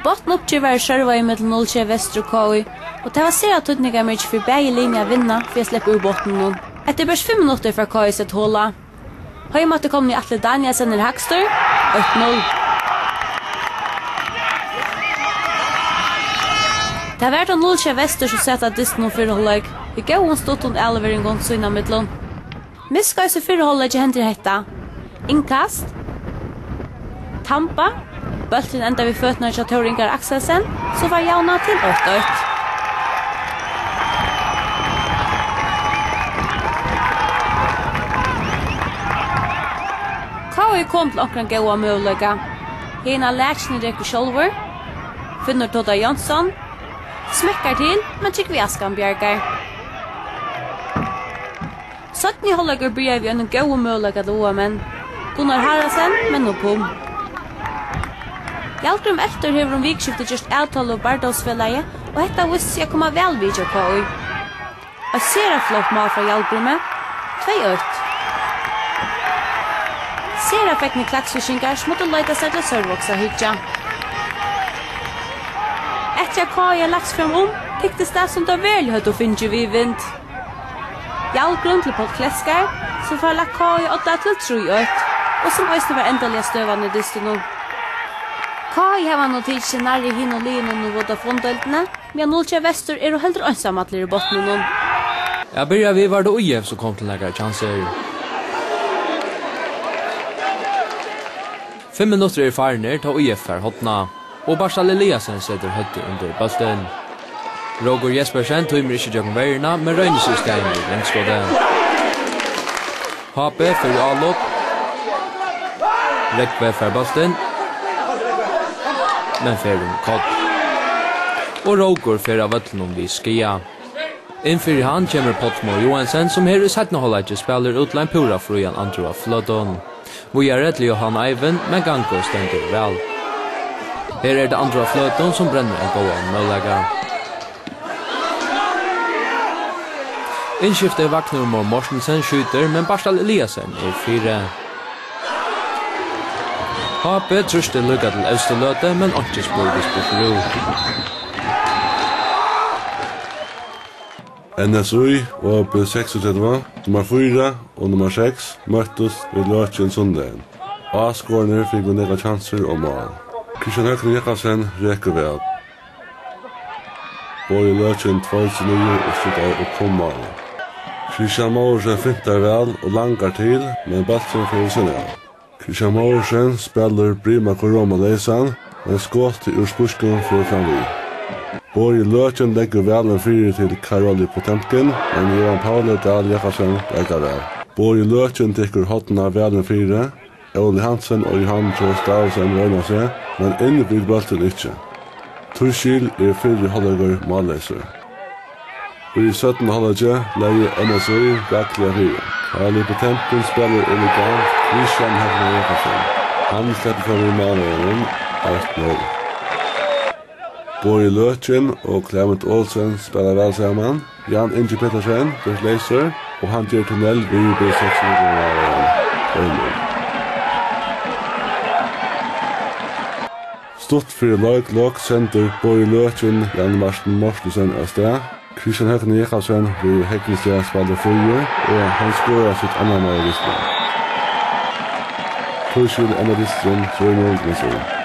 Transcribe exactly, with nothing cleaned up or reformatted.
Botnuppgerð var í Sørvági millum null sjey Vestur og K I, og tað var sera týdningarmikið fyri bæði liðini at vinna fyri at sleppa úr botninum. Eftir bert fimm minuttir fær K I sett hol á. Heimafólkið komið í Atli Danielsen er hægstur, eitt null. Tað var tá null sjey Vestur, sum sat á dystinum fyrra hálvleik, við góðum stuttum avleveringum sín á millum. Miðskeiðis í fyrra hálvleiki hendir hetta. Innkast. Tamba. Bólturin endar við føturnar hjá Tór Ingari Akselsen, sum fær javnað til eitt eitt. K I kom til onkran góðan møguleika. Hin á lakini rekur sjálvur. Finnur Tóta Jónsson. Smekkar til, men Trygvi Askan bjargar. Seinni hálvleikur byrjaði við einum góðum møguleika til Vágamenn. Gunnar Haraldsen, men nú kom. Hjalgrím Eltur hevur um vikuskiftið gjørt avtalu við Bardagsfelagið, og hetta vísti seg at koma væl við hjá K I. Eitt sera flott mál frá Hjalgrími. Tvey eitt. Sera fegnir klaksvíkingar, sum máttu leita sær til Sørvágs at hyggja. Eftir at K I er lagst fram um, tyktist tað, sum teir veruliga høvdu fingið við vind. Hjalgrím til Páll Kleskar, sum fær lagt K I á odda til trý eitt, og sum eisini var endaliga støðan í dystinum. K I hava nú tikið seg nærri hinum liðunum í Vodafone-deildini, meðan null sjey Vestur eru heldur einsamallir í botninum. At byrja við var tað I F, sum kom til nakrar kjansir. Fimm minuttir eru farnir, tá I F fær hornað, og Bartal Eliasen setur høvdið undir bóltin. Rókur Jespersen tímir ikki gjøgnum verjuna, men roynir seg í staðin við langskotið. H B fer í álop. Rógvi fær bóltin, men fer um koll. Og Rókur fer av vøllinum við skaða. Inn fyri hann kemur Páll Moe Joensen, sum her í seinna hálvleiki spælir út til ein púra frían andra fløtu. Víðari til Johan Eivind, men Gangur stendur væl. Her er tað andra fløtan, sum brennir ein góðan møguleika. Innskiftið Vagnur Moe Mortensen skjýtur, men Bartal Eliasen er fyri. H B trýstir líka til evstu løtu, men einki spurgist burtur úr. N S Í og B seksogtretivu, nummar fýra og nummar seks, møttust í Løkin sunnudagin. Áskoðararnir fingu nógvar kjansir og mál. Kristian Høgni Jakobsen rekur væl. Bogi Løkin tveir seg niður og skjutar upp um málið. Kristian Mouritzen fintar væl og langar til, men bólturin fer við síðuna av. Kristian Mouritzen spælir Brima Koroma leysan, men skotið úr spískum fer framvið. Bogi Løkin leggur valin fyri til Karoli Potemkin, men Johan Pauli Dahl Jakobsen bjargar væl. Bogi Løkin tekur hornið valin fyri. Óli Hansen og Johan Trost Davidsen royna seg, men inn við bóltin ikki. Tískil er fyrri hálvleikur málleysur. Í seinna hálvleiki legði N S Í rættiliga fyri. Karoli Potemkin spælir elegant Kristian Høgni Jakobsen. Hann sleppur fram við málverjunum, eitt null. Bogi Løkin og Clement Olsen spæla væl saman. Jan Ingi Petersen bleiv leysur, og hann ger tunnil við B seks hundruð. Stutt fyri leiklok sendir Bogi Løkin Jan Martin Mortensen avstað. Kristian Høgni Jakobsen við Hegnisdal spældur fríur, og hann skorar sítt annað mál í dystinum. Tískil endar dystin trý null til N S Í.